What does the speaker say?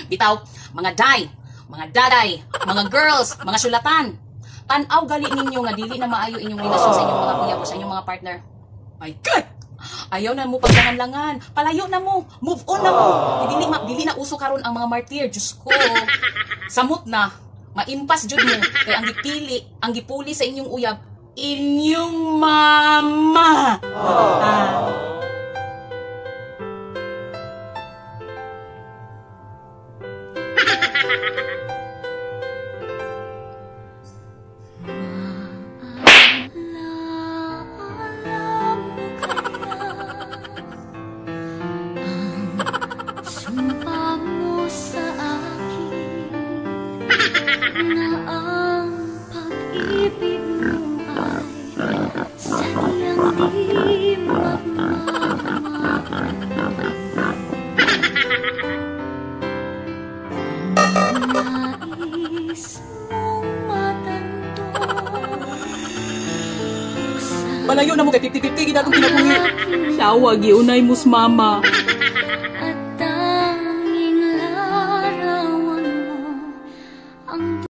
Bitaw, mga day, mga daday, mga girls, mga sulatan. Tan-aw gali ninyo nga dili na maayo inyong relasyon sa inyong mga uyab o sa inyong mga partner. My God! Ayaw na mo paglangan-langan. Palayo na mo. Move on na mo. Dili na uso karon ang mga martyr. Diyos ko. Samot na. Maimpas jud mo. Kay ang gipili, ang gipuli sa inyong uyab, inyong mama. Ah. Alam mo kaya ang sumpa mo sa akin na ang pag-ibig mo ay sadyang di magmamahal. Nais mong matanto Palayo na mo kay 50-50 gid akong kinabuhi. Shawa giunay mus mama. Ay